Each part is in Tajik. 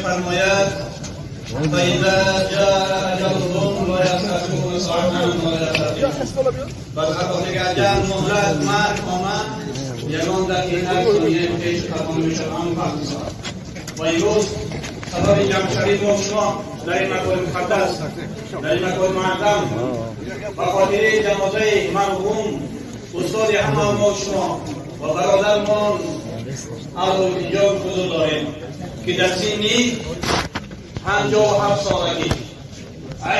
میفرماید: فإذا جاء أجلهم لا يستأخرون ساعة ولا يستقدمون. بس وقتی که اجل، مهلت مرگ آمد، یگان دقیقه، ثانیه پیش خطا نمیشود. و امروز سبب جمع شوی ما شما در این مکان مقدس، در این مکان معظم، به خاطر جنازه مرحوم استاد همه ما شما و برادرمان اینجا حضور داریم که در سنی 57 سالگی،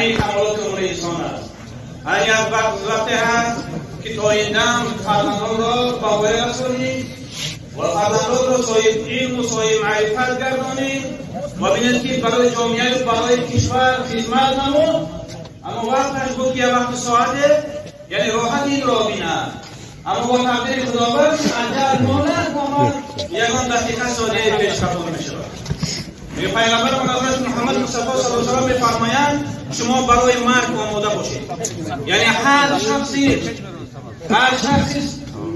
این کمالات عمر انسان است. این یک وقتی هست که تا این دم فرزندان را به پایه رسانید و فرزندان را صاحب علم و صاحب معرفت گردانید و ببینید که برای جامعه و برای کشور خدمت نمود. اما وقتش بود که وقت ساعته، یعنی راحت این را بیند. اما با تقدیر خداوند، اجل، مهلت آمد، یگان دقیقه، ثانیه پیش خطا نمیشود. میگه پیغمبر حضرت محمد مصطفی صلی الله علیه و سلم میفرمایند: شما برای مرگ آماده باشید. یعنی هر شخصی،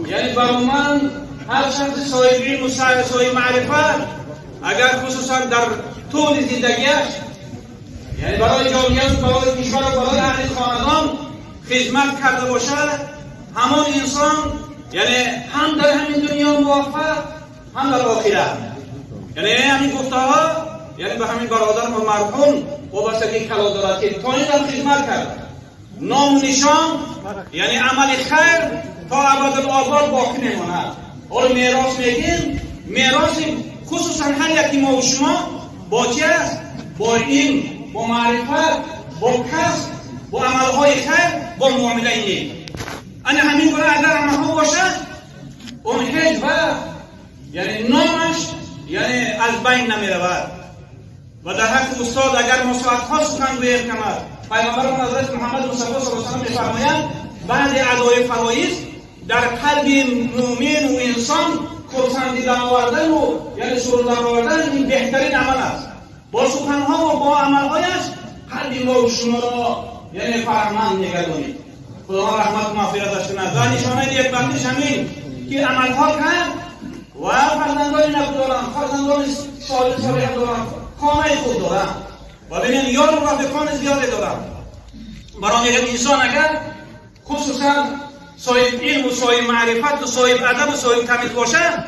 یعنی برای من هر شخصی صاحب علم و صاحب معرفت، اگر خصوصا در طول زندگیش، یعنی برای جامعه، برای کشور و برای اهل خاندان خدمت کرده باشد، همان انسان یعنی هم در همین دنیا موفق، هم در آخرت. یعنی همین گفته ها یعنی به همین برادر ما مرحوم وابستگی کلان دارد که تا این در خدمت کرد. نام و نشان، یعنی عمل خیر تا ابد الآباد باقی میماند. حالا میراث میگیم، میراث خصوصا هر یکی ما و شما با چی است؟ با علم، با معرفت، با کسب، با عملهای خیر، با معامله نیک. انا همین گونه اگر عملها باشد، اون هیچ وقت یعنی نامش یعنی از بین نمی رود. و در حق استاد اگر ما ساعتها سخن گوییم کم است. پیغمبر حضرت محمد مصطفی صلی الله علیه و سلم میفرمایند: بعد ادای فرایض در قلب مؤمن و انسان خرسندی در آوردن و یعنی سرور در آوردن، این بهترین عمل است. با سخنها و با عملهایش قلب ما و شما را یعنی فرحمند میگردانید. خدا رحمت و مغفرتش کند و نشانه نیکبختیش همین که عملها کرد و فرزندان نکو دارند، فرزندان صالح صالح دارند، خانه خود دارند و ببین یار و رفیقان زیادی دارند. برای میگم انسان اگر خصوصا صاحب علم و صاحب معرفت و صاحب ادب و صاحب تمیز باشه،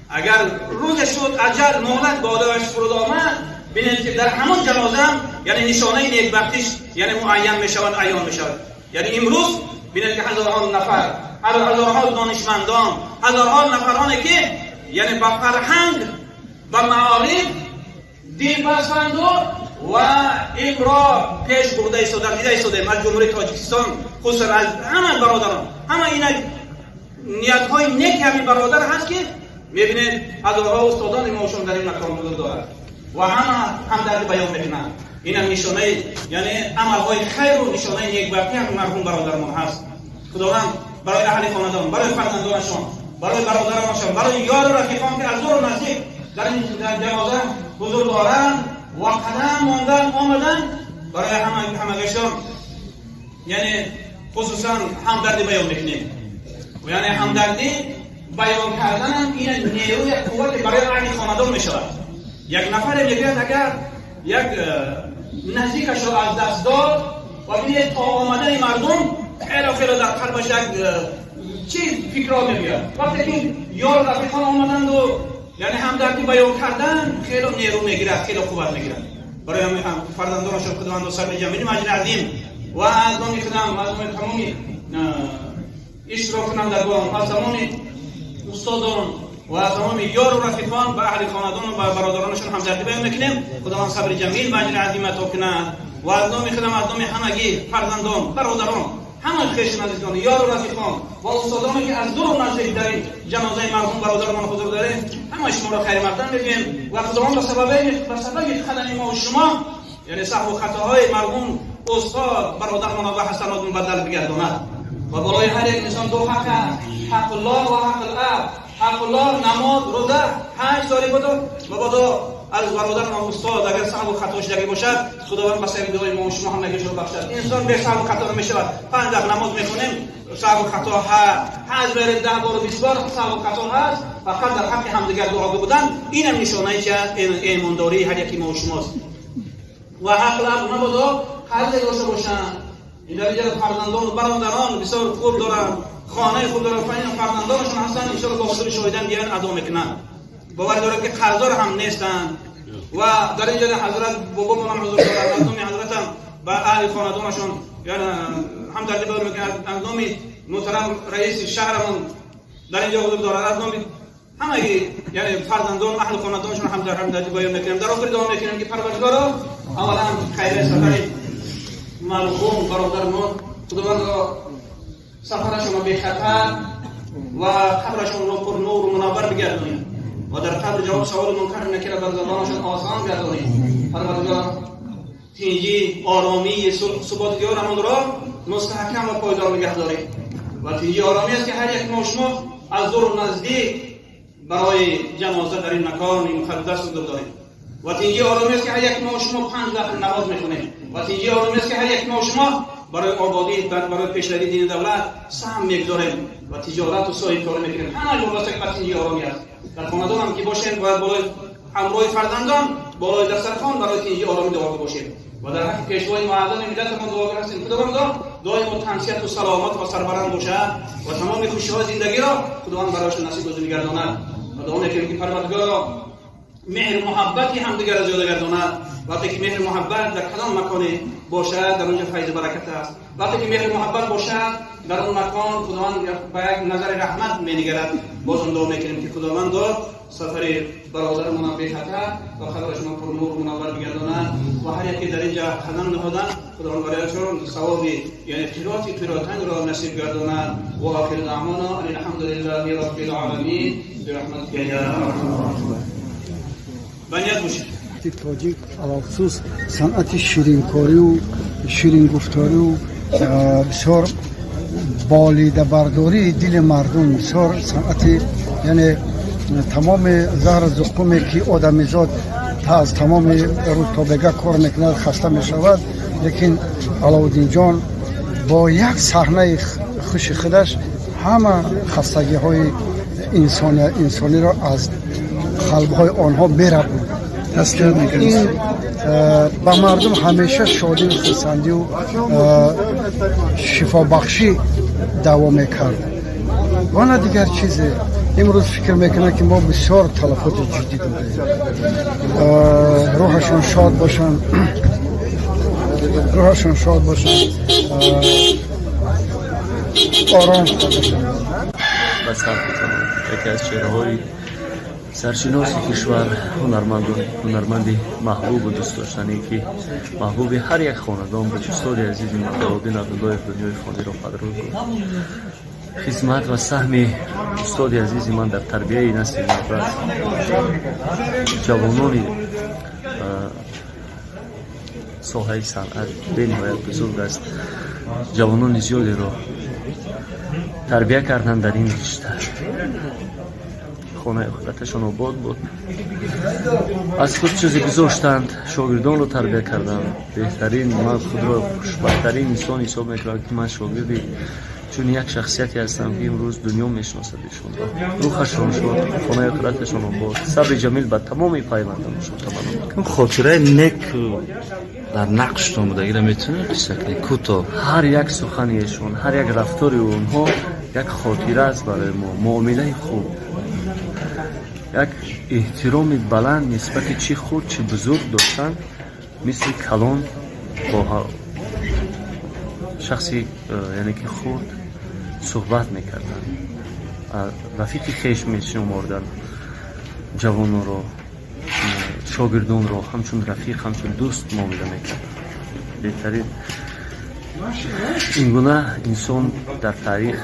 اگر روز شد، اجل، مهلت بالایش فرود آمد، ببینید که در همان جنازه هم یعنی نشانه نیکبختیش یعنی معین میشود، عیان میشود. یعنی امروز ببینید که هزاران نفر، هزارها دانشمندان، هزارها نفرانی که یعنی با فرهنگ و معارف دل بستند و علم را پیش برده ایستادند، دیده ایستادیم. از جمهوری تاجیکستان خصوصا از همه برادران، همه اینا نیت های نیک همین برادر هست که میبینید هزارها استادان ما در این مکان حضور دارد و همه همدردی بیان میکنند. این هم نشانه یعنی عملهای خیر و نشانه نیکبختی هم مرحوم برادرمان هست. خداوند برای اهل خاندان، برای فرزندانشان، برای برادرانشان، برای یار و رفیقان که از دور و نزدیک در این جنازه حضور دارند و قدم ماندن آمدن، برای همه همگشان یعنی خصوصا همدردی بیان میکنیم. و یعنی همدردی بیان کردن این نیروی قوت برای اهل خاندان میشود. یک نفر میگوید اگر یک نزدیکش را از دست داد و ببینید تا آمدن مردم خیلی خیلی در قلبش یک چی فکرها میبیاد، وقتی که یار رفیقان آمدند و یعنی همدردی بیان کردن، خیلی نیرو میگیرد، خیلی قوت میگیرد. برای هم فرزندانشان خداوند صبر جمیل اجر عظیم و از نام خودم، از نام تمامی اشتراک کنندگان، از تمام استادان و از تمام یار و رفیقان و اهل خاندان و برادرانشون همدردی بیان میکنیم. خداوند صبر جمیل و اجر عظیم عطا کند. و از نام خودم، از نام همگی فرزندان، برادران، همه خویش عزیزان، یار و رفیقان و استادانی که از دور و نزدیک در این جنازه مرحوم برادرمان حضور داریم، همه شما را خیر مقدم میگیم و خداوند به سبب قدم ما و شما یعنی سهو و خطاهای مرحوم استاد برادرمان و حسنات مبدل بگرداند. و برای هر یک انسان دو حق است: حق الله و حق العبد. حق الله نماز، روزه، حج داری بودو و بودو. Аз бародарам устод агар саҳву хато шудагӣ бошад, Худованд ба сари дуои мо шумо ҳамагишро бахшад. Инсон бе саҳву хато намешавад. 5 вақт намоз мехонем, саҳву хато ҳаҷ мерем 10 бор, 20 бор, саҳву хато ҳаст. Фақат дар ҳаққи ҳамдигар дуогӯ будан, инам нишонаи чи аст? Эмондории ҳар яки мо шумост. Ва ҳақ лаб мабодо қарзе дошта бошанд. Ин дар инҷа фарзандону бародарон бисёр хуб доранд, хонаи хуб доранд, фарзандонашон ҳастанд, иншоалло бо ҳузури шоҳидан дигаран адо мекунанд. Бовар дорам, ки қарздор ҳам нестанд. Ва дар инҷа ҳазрат бобомонам ҳузур дорад. Аз номи ҳазратам ба аҳли хонадонашон ҳамдардӣ баён мекунад. Аз номи муҳтарам раиси шаҳрамон дар инҷо ҳузур дорад, аз номи ҳамаи, яъне фарзандон, аҳли хонадонашон ҳамдардӣ баён мекунем. Дар охир дуо мекунем, ки Парвардигоро, аввалан хайри сафари марҳум бародармон, Худовандро сафарашонро бехатар ва қабрашонро пурнуру мунаввар бигардонӣ ва дар қабр ҷавоб саволи мункар накира бар забонашон осон гардонӣ. Парвардигор, тинҷӣ, оромии суботи диёрамонро мустаҳкам ва пойдор нигаҳдорӣ. Ва тинҷӣ, оромӣ аст, ки ҳар як мо шумо аз дуру наздик барои ҷаноза дар ин макони муқаддас ҳузур дорем. Ва тинҷӣ, оромӣ аст, ки ҳар як мо шумо 5 вақт намоз мехонем. Ва тинҷӣ, оромӣ аст, ки ҳар як мо шумо барои ободӣ, барои пешравии дини давлат саҳм мегузорем ва тиҷорату соҳибкорӣ мекунем. Ҳамаи вобаста ба тинҷӣ, оромӣ аст. Дар хонадонам ки бошем, бояд болои ҳамроҳи фарзандон болои дастархон барои тинҷӣ, оромӣ дуогӯ бошем. Ва дар ҳаққи пешвои муаззами миллатамон дуогӯ ҳастем. Худовандо, доимо тансиҳату саломат ва сарбаланд бошад ва тамоми хушиҳои зиндагиро Худованд барояшон насиб ӯзу мегардонад. Ва дуо мекунем, ки Парвардигоро, меҳру муҳаббати ҳамдигарро зиёда гардонад. Вақте ки меҳру муҳаббат дар кадом маконе бошад, дар онҷо файзу баракат аст. Вақте ки меҳру муҳаббат бошад, дар он макон Худованд ба як назари раҳмат менигарад. Бозам дуо мекунем, ки Худовандо сафари бародарамонам бехатар ва қабрашон пурнур, мунаввар бигардонад. Ва ҳар яке дар инҷа қадам ниҳоданд, Худованд барояшон савоби, яъне қироти қиротанро насиб гардонад. Ва охири даъвона ан алҳамдулиллаҳи роббил оламин. Бирахматика я арҳамар. Ба ният бошед. Тоҷик, алалхусус, санъати ширинкорию ширингуфторию бисёр болидабардории дили мардум, бисёр санъати, яъне тамоми заҳру зуқуме, ки одамизод аз тамоми рӯз то бега кор мекунад, хаста мешавад, лекин Аловуддинҷон бо як саҳнаи хуши худаш ҳама хастагиҳои инсониро аз қалбҳои онҳо мерабуд. Ин ба мардум ҳамеша шодию хурсандию шифобахшӣ даъво мекард ва на дигар чизе. Имрӯз фикр мекунам, ки мо бисёр талафоти ҷиддӣ додаем. Рӯҳашон шод бошанд, рӯҳашон шод бошанд, ором бошанд. Ба сар бизананд. Яке аз чеҳраҳои саршиноси кишвар, ҳунарманди маҳбубу дӯстдоштанӣ, ки маҳбуби ҳар як хонадон буд, устоди азизи мо Алоуддин Абдуллоев дунёи фониро падруд гуфт. Хизмат ва саҳми устоди азизи ман дар тарбияи насли наврас, ҷавонони соҳаи санъат бениҳоят бузург аст. Ҷавонони зиёдеро тарбия карданд дар ин ришта. Хонаи охираташон обод буд. Аз худ чизе гузоштанд, шогирдонро тарбия карданд. Беҳтарин, ман худро хушбахттарин инсон ҳисоб мекунам, ки ман шогирди чун як шахсияте ҳастам, ки имрӯз дунё мешиносад ишонро. Рӯҳашон шод, хонаи охираташон обод, сабри ҷамил ба тамоми пайвандонашон таманно мекунам. Хотираи нек дар нақштон будагиро метавонед қисса кунед кӯтоҳ? Ҳар як сухани эшон, ҳар як рафтори онҳо як хотира аст барои мо. Муомилаи хуб, як эҳтироми баланд нисбати чӣ хурд, чӣ бузург доштанд. Мисли калон бо шахси яъне ки хурд суҳбат мекарданд, рафиқи хеш мешуморданд. Ҷавононро, шогирдонро ҳамчун рафиқ, ҳамчун дӯст муомила мекарданд. Беҳтарин, ин гуна инсон дар таърих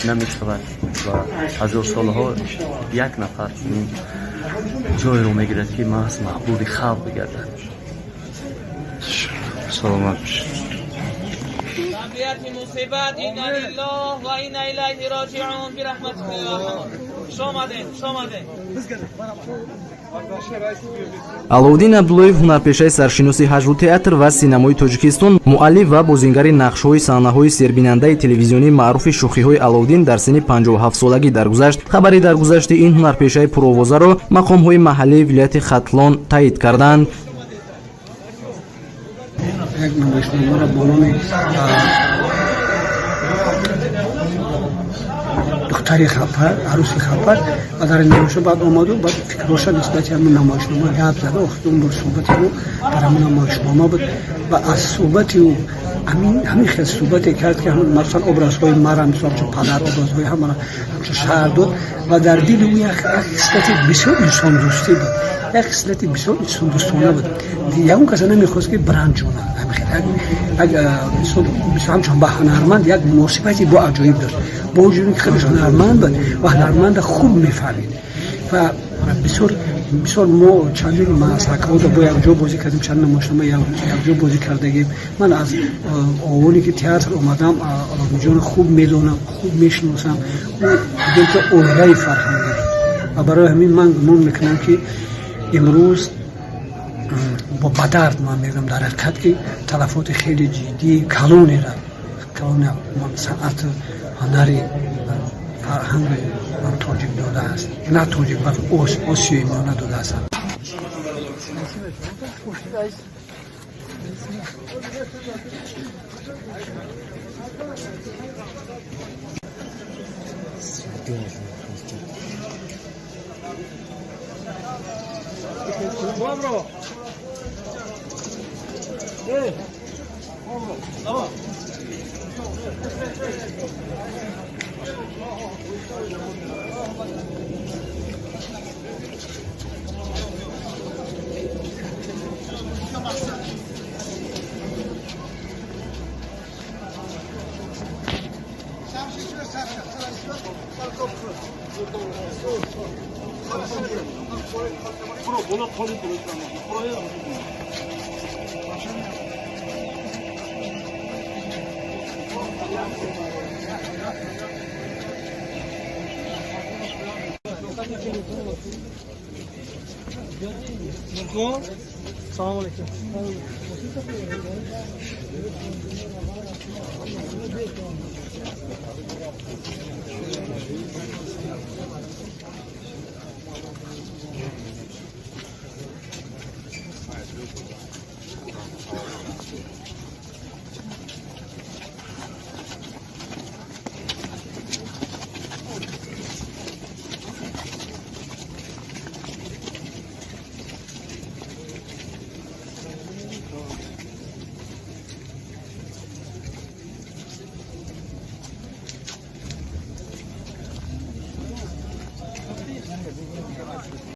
намешавад ва ҳазорсолаҳо як нафар чунин ҷойро мегирад, ки маҳз маҳбуби халқ бигардад. Саломат бошед. Табиати мусибат. Инна лиллаҳ ва инна илайҳи роҷиун. Бирахматика я арҳамар. Хуш омадед, хуш омадед. Аловуддин Абдуллоев, ҳунарпешаи саршиноси ҳаҷву театр ва синамои Тоҷикистон, муаллиф ва бозингари нақшҳои саҳнаҳои сербинандаи телевизионии маъруфи «Шӯхиҳои Аловуддин», дар синни 57-солагӣ даргузашт. Хабари даргузашти ин ҳунарпешаи пуровозаро мақомҳои маҳаллии вилояти Хатлон таъид карданд. Як намоишномаро бо номи «Духтари хапар, арӯси хапар», ва дар ин намоишо баъд омаду баъд фикроша нисбати ҳамин намоишнома гап зада. Охир бор суҳбати ӯ дар ҳамин намоишнома буд ва аз суҳбати ӯ ҳамин хел суҳбате кард, ки масалан образҳои мара, мисол ҳамчун падар, образҳои ҳамара ҳамчун шаҳр дод. Ва дар дили ӯ як хислати бисёр инсондӯстӣ буд, як хислати бисёр инсондӯстона буд. Ягон каса намехост, ки биранҷонад. Ҳамчун ба ҳунарманд як муносибати бо аҷоиб дошт, бо вуҷуди ки худаш ҳунарманд буд ва ҳунарманда хуб мефаҳмид. Ва бисёр бисёр мо чандин масракҳода бо якҷо бозӣ кардем, чанд намоишнома якҷо бозӣ кардагим. Ман аз овоне ки театр омадам, Аловуддинҷонро хуб медонам, хуб мешиносам. Ӯ бигем, ки оилаи фарҳангӣ буд. Ва барои ҳамин ман гумон мекунам, ки имрӯз бо бадард ман мегӯям, дар ҳақиқат, ки талафоти хеле ҷиддии калонера, калони санъату ҳунари фарҳанги тоҷик додааст, на тоҷик, балки Осиёи Миёна додааст. Бобро! Эй! Бобро! Давай! Салом алейкум.